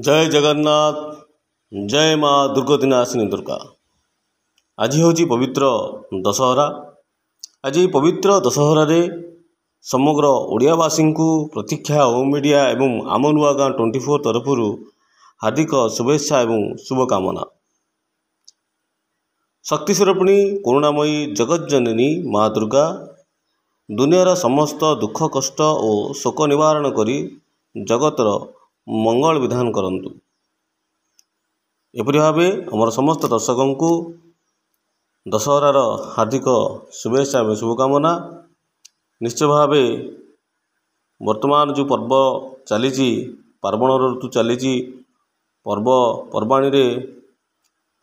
ଜୟ ଜଗନ୍ନାଥ, ଜୟ ମା ଦୁର୍ଗତିନାଶିନୀ ଦୁର୍ଗା। ଆଜି ହେଉଛି ପବିତ୍ର ଦଶହରା। ଆଜି ପବିତ୍ର ଦଶହରାରେ ସମଗ୍ର ଓଡ଼ିଆବାସୀଙ୍କୁ ପ୍ରତୀକ୍ଷା ଓ ମିଡ଼ିଆ ଏବଂ ଆମ ନୂଆ ଗାଁ 24 ତରଫରୁ ହାର୍ଦ୍ଦିକ ଶୁଭେଚ୍ଛା ଏବଂ ଶୁଭକାମନା। ଶକ୍ତି ସ୍ୱରୂପିଣୀ କରୁଣାମୟୀ ଜଗତଜନନୀ ମା ଦୁର୍ଗା ଦୁନିଆର ସମସ୍ତ ଦୁଃଖ କଷ୍ଟ ଓ ଶୋକ ନିବାରଣ କରି ଜଗତର ମଙ୍ଗଳ ବିଧାନ କରନ୍ତୁ। ଏପରି ଭାବେ ଆମର ସମସ୍ତ ଦର୍ଶକଙ୍କୁ ଦଶହରାର ହାର୍ଦ୍ଦିକ ଶୁଭେଚ୍ଛା ଏବଂ ଶୁଭକାମନା। ନିଶ୍ଚୟ ଭାବେ ବର୍ତ୍ତମାନ ଯେଉଁ ପର୍ବ ଚାଲିଛି, ପାର୍ବଣର ଋତୁ ଚାଲିଛି, ପର୍ବପର୍ବାଣିରେ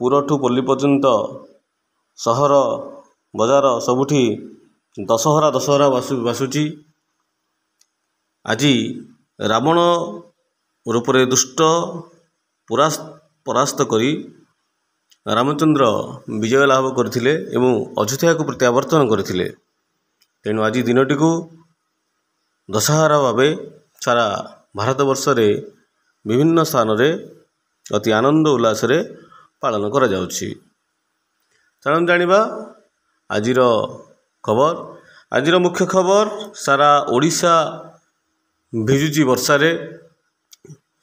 ପୁରଠୁ ପଲ୍ଲୀ ପର୍ଯ୍ୟନ୍ତ ସହର ବଜାର ସବୁଠି ଦଶହରା ଦଶହରା ବାସୁଛି। ଆଜି ରାବଣ ରୂପରେ ଦୁଷ୍ଟ ପରାସ୍ତ କରି ରାମଚନ୍ଦ୍ର ବିଜୟ ଲାଭ କରିଥିଲେ ଏବଂ ଅଯୋଧ୍ୟାକୁ ପ୍ରତ୍ୟାବର୍ତ୍ତନ କରିଥିଲେ। ତେଣୁ ଆଜି ଦିନଟିକୁ ଦଶହରା ଭାବେ ସାରା ଭାରତବର୍ଷରେ ବିଭିନ୍ନ ସ୍ଥାନରେ ଅତି ଆନନ୍ଦ ଉଲ୍ଲାସରେ ପାଳନ କରାଯାଉଛି। ଚାଲନ୍ତୁ ଜାଣିବା ଆଜିର ଖବର। ଆଜିର ମୁଖ୍ୟ ଖବର, ସାରା ଓଡ଼ିଶା ଭିଜୁଛି ବର୍ଷାରେ,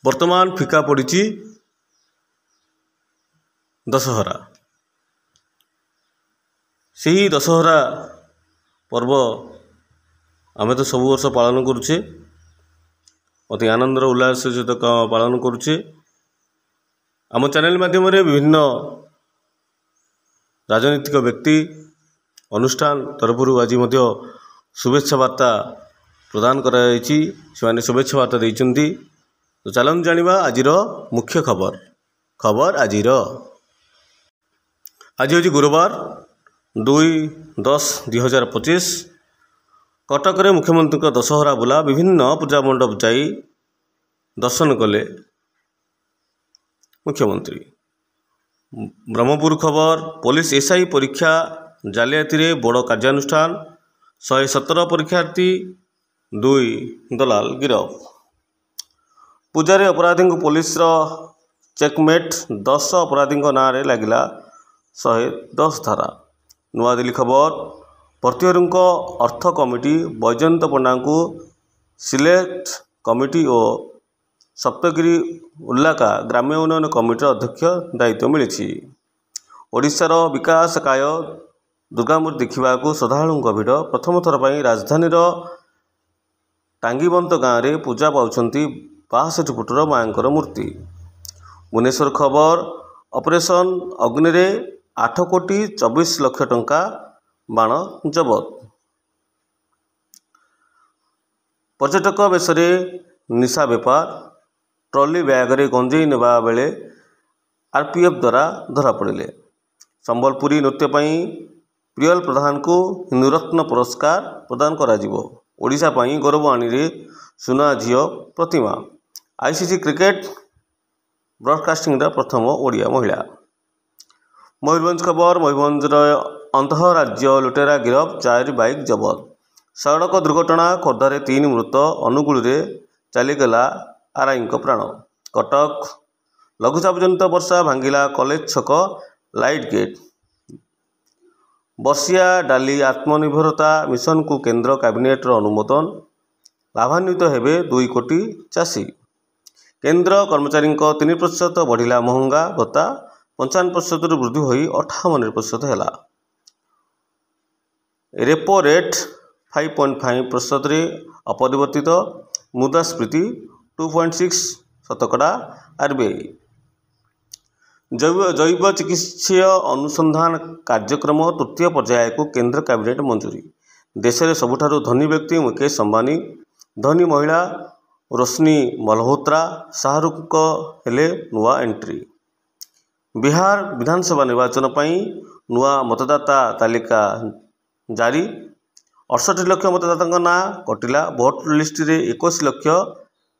ବର୍ତ୍ତମାନ ଫିକା ପଡ଼ିଛି ଦଶହରା। ସେହି ଦଶହରା ପର୍ବ ଆମେ ତ ସବୁ ବର୍ଷ ପାଳନ କରୁଛେ, ଅତି ଆନନ୍ଦର ଉଲ୍ଲାସ ସହିତ ପାଳନ କରୁଛେ। ଆମ ଚ୍ୟାନେଲ ମାଧ୍ୟମରେ ବିଭିନ୍ନ ରାଜନୈତିକ ବ୍ୟକ୍ତି, ଅନୁଷ୍ଠାନ ତରଫରୁ ଆଜି ମଧ୍ୟ ଶୁଭେଚ୍ଛା ବାର୍ତ୍ତା ପ୍ରଦାନ କରାଯାଇଛି, ସେମାନେ ଶୁଭେଚ୍ଛା ବାର୍ତ୍ତା ଦେଇଛନ୍ତି। ତ ଚାଲନ୍ତୁ ଜାଣିବା ଆଜିର ମୁଖ୍ୟ ଖବର। ଖବର ଆଜିର, ଆଜି ହେଉଛି ଗୁରୁବାର 2/10/2025। କଟକରେ ମୁଖ୍ୟମନ୍ତ୍ରୀଙ୍କ ଦଶହରା ବୁଲା, ବିଭିନ୍ନ ପୂଜା ମଣ୍ଡପ ଯାଇ ଦର୍ଶନ କଲେ ମୁଖ୍ୟମନ୍ତ୍ରୀ। ବ୍ରହ୍ମପୁର ଖବର, ପୋଲିସ ଏସ୍ଆଇ ପରୀକ୍ଷା ଜାଲିଆତିରେ ବଡ଼ କାର୍ଯ୍ୟାନୁଷ୍ଠାନ, 117 ପରୀକ୍ଷାର୍ଥୀ, 2 ଦଲାଲ ଗିରଫ। ପୂଜାରେ ଅପରାଧୀଙ୍କୁ ପୋଲିସର ଚେକମେଟ୍, 10 ଅପରାଧୀଙ୍କ ନାଁରେ ଲାଗିଲା 110 ଧାରା। ନୂଆଦିଲ୍ଲୀ ଖବର, ଭର୍ତ୍ତୃହରିଙ୍କ ଅର୍ଥ କମିଟି ବୈଜୟନ୍ତ ପଣ୍ଡାଙ୍କୁ ସିଲେକ୍ଟ କମିଟି ଓ ସପ୍ତଗିରି ଉଲ୍ଲାକା ଗ୍ରାମ୍ୟ ଉନ୍ନୟନ କମିଟିର ଅଧ୍ୟକ୍ଷ ଦାୟିତ୍ୱ ମିଳିଛି। ଓଡ଼ିଶାର ବିକାଶକାୟ ଦୁର୍ଗାମୂର୍ତ୍ତି ଦେଖିବାକୁ ଶ୍ରଦ୍ଧାଳୁଙ୍କ ଭିଡ଼। ପ୍ରଥମ ଥର ପାଇଁ ରାଜଧାନୀର ଟାଙ୍ଗିବନ୍ତ ଗାଁରେ ପୂଜା ପାଉଛନ୍ତି 62 ଫୁଟର ମାଆଙ୍କର ମୂର୍ତ୍ତି। ଭୁବନେଶ୍ୱର ଖବର, ଅପରେସନ୍ ଅଗ୍ନିରେ 8 କୋଟି 24 ଲକ୍ଷ ଟଙ୍କା ବାଣ ଜବତ। ପର୍ଯ୍ୟଟକ ବେଶରେ ନିଶା ବେପାର, ଟ୍ରଲି ବ୍ୟାଗରେ ଗଞ୍ଜେଇ ନେବା ବେଳେ ଆରପିଏଫ୍ ଦ୍ୱାରା ଧରାପଡ଼ିଲେ। ସମ୍ବଲପୁରୀ ନୃତ୍ୟ ପାଇଁ ପ୍ରିୟଲ ପ୍ରଧାନଙ୍କୁ ହିନ୍ଦୁରତ୍ନ ପୁରସ୍କାର ପ୍ରଦାନ କରାଯିବ। ଓଡ଼ିଶା ପାଇଁ ଗୌରବ ଆଣିଲେ ସୁନା ଝିଅ ପ୍ରତିମା। ଆଇସିସି କ୍ରିକେଟ ବ୍ରଡକାଷ୍ଟିଂର ପ୍ରଥମ ଓଡ଼ିଆ ମହିଳା। ମୟୂରଭଞ୍ଜ ଖବର, ମୟୂରଭଞ୍ଜର ଅନ୍ତଃରାଜ୍ୟ ଲୁଟେରା ଗିରଫ, 4 ବାଇକ୍ ଜବତ। ସଡ଼କ ଦୁର୍ଘଟଣା, ଖୋର୍ଦ୍ଧାରେ 3 ମୃତ, ଅନୁଗୁଳରେ ଚାଲିଗଲା ଆର୍ଆଇଙ୍କ ପ୍ରାଣ। କଟକ, ଲଘୁଚାପଜନିତ ବର୍ଷା ଭାଙ୍ଗିଲା କଲେଜ ଛକ ଲାଇଟ୍ ଗେଟ୍। ବର୍ଷିଆ ଡାଲି ଆତ୍ମନିର୍ଭରତା ମିଶନକୁ କେନ୍ଦ୍ର କ୍ୟାବିନେଟର ଅନୁମୋଦନ, ଲାଭାନ୍ୱିତ ହେବେ 2 କୋଟି ଚାଷୀ। କେନ୍ଦ୍ର କର୍ମଚାରୀଙ୍କ 3% ବଢ଼ିଲା ମହଙ୍ଗା ଭତ୍ତା, 55%ରୁ ବୃଦ୍ଧି ହୋଇ 58% ହେଲା। ରେପୋ ରେଟ୍ 5.5%ରେ ଅପରିବର୍ତ୍ତିତ, ମୁଦ୍ରାସ୍ଫୀତି 2.6 ଶତକଡ଼ା। ଆର୍ବିଆଇ ଜୈବ ଚିକିତ୍ସୀୟ ଅନୁସନ୍ଧାନ କାର୍ଯ୍ୟକ୍ରମ ତୃତୀୟ ପର୍ଯ୍ୟାୟକୁ କେନ୍ଦ୍ର କ୍ୟାବିନେଟ୍ ମଞ୍ଜୁରୀ। ଦେଶରେ ସବୁଠାରୁ ଧନୀ ବ୍ୟକ୍ତି ମୁକେଶ ଅମ୍ବାନୀ, ଧନୀ ମହିଳା ରୋଶନୀ ମଲହୋତ୍ରା, ଶାହରୁଖଙ୍କ ହେଲେ ନୂଆ ଏଣ୍ଟ୍ରି। ବିହାର ବିଧାନସଭା ନିର୍ବାଚନ ପାଇଁ ନୂଆ ମତଦାତା ତାଲିକା ଜାରି, 68 ଲକ୍ଷ ମତଦାତାଙ୍କ ନାଁ କଟିଲା, ଭୋଟର ଲିଷ୍ଟରେ 21 ଲକ୍ଷ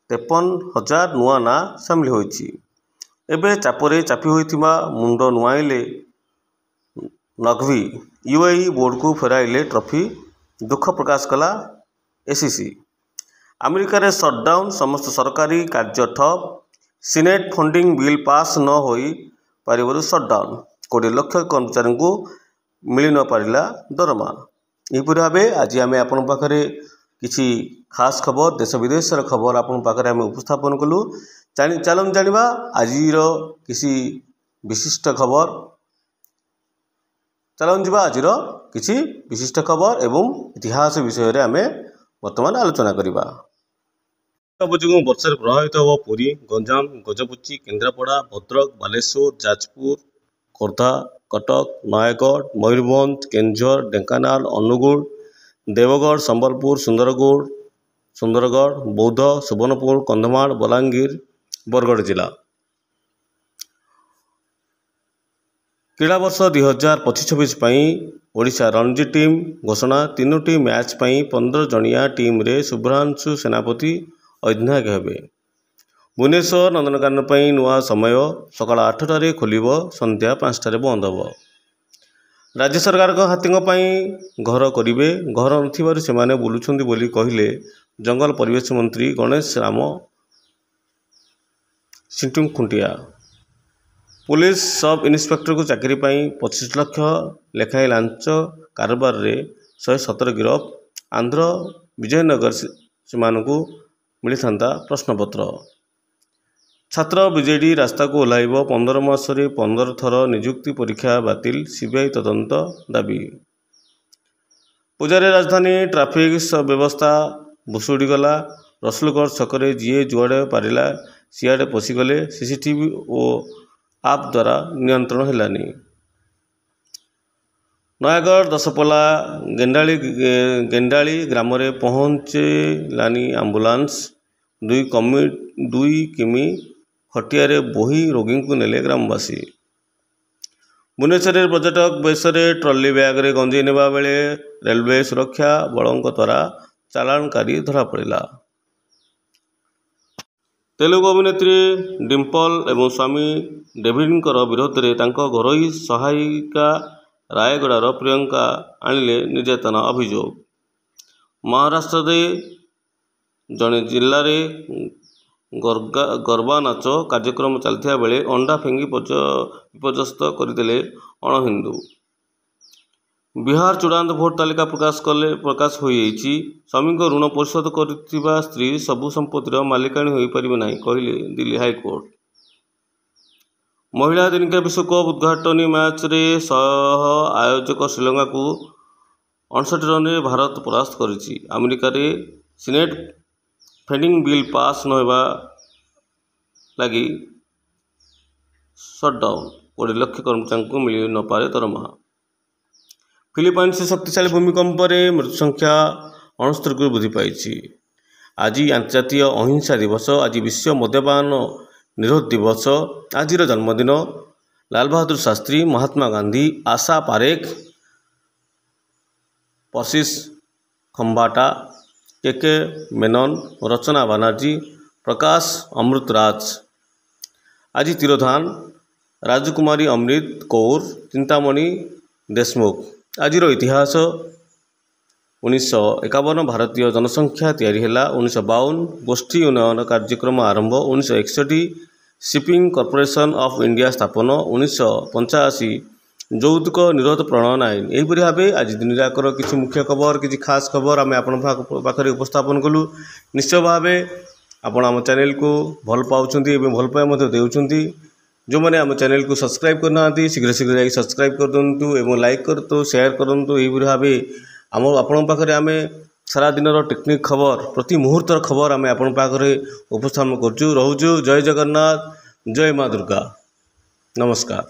53 ହଜାର ନୂଆ ନାଁ ସାମିଲ ହୋଇଛି। ଏବେ ଚାପରେ ଚାପି ହୋଇଥିବା ମୁଣ୍ଡ ନୁଆଁଇଲେ ନକ୍ଭି, ୟୁଏଇ ବୋର୍ଡକୁ ଫେରାଇଲେ ଟ୍ରଫି, ଦୁଃଖ ପ୍ରକାଶ କଲା ଏସିସି। ଆମେରିକାରେ ସଟ୍ଡାଉନ୍, ସମସ୍ତ ସରକାରୀ କାର୍ଯ୍ୟ ଠପ୍, ସିନେଟ୍ ଫଣ୍ଡିଂ ବିଲ୍ ପାସ୍ ନ ହୋଇ ପାରିବାରୁ ସଟ୍ଡାଉନ୍। 20 ଲକ୍ଷ କର୍ମଚାରୀଙ୍କୁ ମିଳି ନପାରିଲା ଦରମା। ଏହିପରି ଭାବେ ଆଜି ଆମେ ଆପଣଙ୍କ ପାଖରେ କିଛି ଖାସ୍ ଖବର, ଦେଶ ବିଦେଶର ଖବର ଆପଣଙ୍କ ପାଖରେ ଆମେ ଉପସ୍ଥାପନ କଲୁ। ଚାଲନ୍ତୁ ଜାଣିବା ଆଜିର କିଛି ବିଶିଷ୍ଟ ଖବର। ଚାଲନ୍ତୁ ଯିବା ଆଜିର କିଛି ବିଶିଷ୍ଟ ଖବର ଏବଂ ଇତିହାସ ବିଷୟରେ ଆମେ ବର୍ତ୍ତମାନ ଆଲୋଚନା କରିବା। ଯୋଗୁଁ ବର୍ଷାରେ ପ୍ରଭାବିତ ହେବ ପୁରୀ, ଗଞ୍ଜାମ, ଗଜପତି, କେନ୍ଦ୍ରାପଡ଼ା, ଭଦ୍ରକ, ବାଲେଶ୍ୱର, ଯାଜପୁର, ଖୋର୍ଦ୍ଧା, କଟକ, ନୟାଗଡ଼, ମୟୂରଭଞ୍ଜ, କେନ୍ଦୁଝର, ଢେଙ୍କାନାଳ, ଅନୁଗୁଳ, ଦେବଗଡ଼, ସମ୍ବଲପୁର, ସୁନ୍ଦରଗଡ଼, ବୌଦ୍ଧ, ସୁବର୍ଣ୍ଣପୁର, କନ୍ଧମାଳ, ବଲାଙ୍ଗୀର, ବରଗଡ଼ ଜିଲ୍ଲା। କ୍ରୀଡ଼ା ବର୍ଷ 2025-26 ପାଇଁ ଓଡ଼ିଶା ରଣଜୀ ଟିମ୍ ଘୋଷଣା। 3ଟି ମ୍ୟାଚ୍ ପାଇଁ 15 ଜଣିଆ ଟିମ୍ରେ ଶୁଭ୍ରାଂଶୁ ସେନାପତି ଅଧିନାୟକ ହେବେ। ଭୁବନେଶ୍ୱର ନନ୍ଦନକାନନ ପାଇଁ ନୂଆ ସମୟ, ସକାଳ 8ଟାରେ ଖୋଲିବ, ସନ୍ଧ୍ୟା 5ଟାରେ ବନ୍ଦ ହେବ। ରାଜ୍ୟ ସରକାରଙ୍କ ହାତୀଙ୍କ ପାଇଁ ଘର କରିବେ, ଘର ନଥିବାରୁ ସେମାନେ ବୁଲୁଛନ୍ତି ବୋଲି କହିଲେ ଜଙ୍ଗଲ ପରିବେଶ ମନ୍ତ୍ରୀ ଗଣେଶ ରାମ ସିଣ୍ଟୁଖୁଣ୍ଟିଆ। ପୋଲିସ ସବ୍ ଇନ୍ସପେକ୍ଟରକୁ ଚାକିରି ପାଇଁ 25 ଲକ୍ଷ ଲେଖାଏଁ ଲାଞ୍ଚ କାରବାରରେ 117 ଗିରଫ। ଆନ୍ଧ୍ର ବିଜୟନଗର ସେମାନଙ୍କୁ ମିଳିଥାନ୍ତା ପ୍ରଶ୍ନପତ୍ର। ଛାତ୍ର ବିଜେଡି ରାସ୍ତାକୁ ଓହ୍ଲାଇବ, 15 ମାସରେ 15 ଥର ନିଯୁକ୍ତି ପରୀକ୍ଷା ବାତିଲ, ସିବିଆଇ ତଦନ୍ତ ଦାବି। ପୂଜାରେ ରାଜଧାନୀ ଟ୍ରାଫିକ୍ ବ୍ୟବସ୍ଥା ଭୁଶୁଡ଼ିଗଲା। ରସୁଲଗଡ଼ ଛକରେ ଯିଏ ଯୁଆଡ଼େ ପାରିଲା ସିଆଡ଼େ ପଶିଗଲେ। ସିସିଟିଭି ଓ ଆପ୍ ଦ୍ୱାରା ନିୟନ୍ତ୍ରଣ ହେଲାନି। ନୟାଗଡ଼ ଦଶପଲ୍ଲା ଗେଣ୍ଡାଳି ଗ୍ରାମରେ ପହଞ୍ଚିଲାନି ଆମ୍ବୁଲାନ୍ସ। 2 କିମି ଖଟିଆରେ ବୋହି ରୋଗୀଙ୍କୁ ନେଲେ ଗ୍ରାମବାସୀ। ଭୁବନେଶ୍ୱରରେ ପର୍ଯ୍ୟଟକ ବେଶରେ ଟ୍ରଲି ବ୍ୟାଗରେ ଗଞ୍ଜେଇ ନେବା ବେଳେ ରେଲୱେ ସୁରକ୍ଷା ବଳଙ୍କ ଦ୍ୱାରା ଚାଲାଣକାରୀ ଧରାପଡ଼ିଲା। ତେଲୁଗୁ ଅଭିନେତ୍ରୀ ଡିମ୍ପଲ ଏବଂ ସ୍ୱାମୀ ଡେଭିଡଙ୍କର ବିରୋଧରେ ତାଙ୍କ ଘରୋଇ ସହାୟିକା ରାୟଗଡ଼ାର ପ୍ରିୟଙ୍କା ଆଣିଲେ ନିର୍ଯାତନା ଅଭିଯୋଗ। ମହାରାଷ୍ଟ୍ରରେ ଜଣେ ଜିଲ୍ଲାରେ ଗର୍ବା ନାଚ କାର୍ଯ୍ୟକ୍ରମ ଚାଲିଥିବା ବେଳେ ଅଣ୍ଡା ଫିଙ୍ଗି ବିପର୍ଯ୍ୟସ୍ତ କରିଦେଲେ ଅଣହିନ୍ଦୁ। ବିହାର ଚୂଡ଼ାନ୍ତ ଭୋଟ ତାଲିକା ପ୍ରକାଶ ହୋଇଯାଇଛି। ସ୍ୱାମୀଙ୍କ ଋଣ ପରିଶୋଧ କରିଥିବା ସ୍ତ୍ରୀ ସବୁ ସମ୍ପତ୍ତିର ମାଲିକାଣୀ ହୋଇପାରିବେ ନାହିଁ, କହିଲେ ଦିଲ୍ଲୀ ହାଇକୋର୍ଟ। ମହିଳା ଦିନିକିଆ ବିଶ୍ୱକପ୍ ଉଦ୍ଘାଟନୀ ମ୍ୟାଚ୍ରେ ସହ ଆୟୋଜକ ଶ୍ରୀଲଙ୍କାକୁ 59 ରନରେ ଭାରତ ପରାସ୍ତ କରିଛି। ଆମେରିକାରେ ସିନେଟ୍ ଫଣ୍ଡିଂ ବିଲ୍ ପାସ୍ ନ ହେବା ଲାଗି ସଟ୍ଡାଉନ୍। 20 ଲକ୍ଷ କର୍ମଚାରୀଙ୍କୁ ମିଳି ନପାରେ ଦରମା। ଫିଲିପାଇନ୍ସରେ ଶକ୍ତିଶାଳୀ ଭୂମିକମ୍ପରେ ମୃତ୍ୟୁ ସଂଖ୍ୟା 69କୁ ବୃଦ୍ଧି ପାଇଛି। ଆଜି ଆନ୍ତର୍ଜାତୀୟ ଅହିଂସା ଦିବସ। ଆଜି ବିଶ୍ୱ ମଦ୍ୟପାନ ନିରୋଧ ଦିବସ। ଆଜିର ଜନ୍ମଦିନ ଲାଲବାହାଦୁର ଶାସ୍ତ୍ରୀ, ମହାତ୍ମା ଗାନ୍ଧୀ, ଆଶା ପାରେଖ, ପର୍ସିସ ଖମ୍ବାଟା, କେ କେ ମେନନ, ରଚନା ବାନାର୍ଜୀ, ପ୍ରକାଶ ଅମୃତ ରାଜ। ଆଜି ତିରୋଧାନ ରାଜକୁମାରୀ ଅମୃତ କୌର, ଚିନ୍ତାମଣି ଦେଶମୁଖ। ଆଜିର ଇତିହାସ 1951 ଭାରତୀୟ ଜନସଂଖ୍ୟା ତିଆରି ହେଲା। 1952 ଗୋଷ୍ଠୀ ଉନ୍ନୟନ କାର୍ଯ୍ୟକ୍ରମ ଆରମ୍ଭ। 1961 ସିପିଂ କର୍ପୋରେସନ୍ ଅଫ୍ ଇଣ୍ଡିଆ ସ୍ଥାପନ। 1985 ଯୌତୁକ ନିରୋଧ ପ୍ରଣୟନ ଆଇନ। ଏହିପରି ଭାବେ ଆଜି ଦିନଯାକର କିଛି ମୁଖ୍ୟ ଖବର, କିଛି ଖାସ୍ ଖବର ଆମେ ଆପଣଙ୍କ ପାଖରେ ଉପସ୍ଥାପନ କଲୁ। ନିଶ୍ଚୟ ଭାବେ ଆପଣ ଆମ ଚ୍ୟାନେଲକୁ ଭଲ ପାଉଛନ୍ତି ଏବଂ ଭଲ ପାଇବା ମଧ୍ୟ ଦେଉଛନ୍ତି। ଯେଉଁମାନେ ଆମ ଚ୍ୟାନେଲକୁ ସବସ୍କ୍ରାଇବ୍ କରିନାହାନ୍ତି, ଶୀଘ୍ର ଶୀଘ୍ର ଯାଇକି ସବସ୍କ୍ରାଇବ୍ କରିଦିଅନ୍ତୁ ଏବଂ ଲାଇକ୍ କରନ୍ତୁ, ସେୟାର କରନ୍ତୁ। ଏହିପରି ଭାବେ ଆମ ଆପଣଙ୍କ ପାଖରେ ଆମେ ସାରାଦିନର ଟେକ୍ନିକ୍ ଖବର, ପ୍ରତି ମୁହୂର୍ତ୍ତର ଖବର ଆମେ ଆପଣଙ୍କ ପାଖରେ ଉପସ୍ଥାପନ କରୁଛୁ। ରହୁଛୁ। ଜୟ ଜଗନ୍ନାଥ, ଜୟ ମା ଦୁର୍ଗା। ନମସ୍କାର।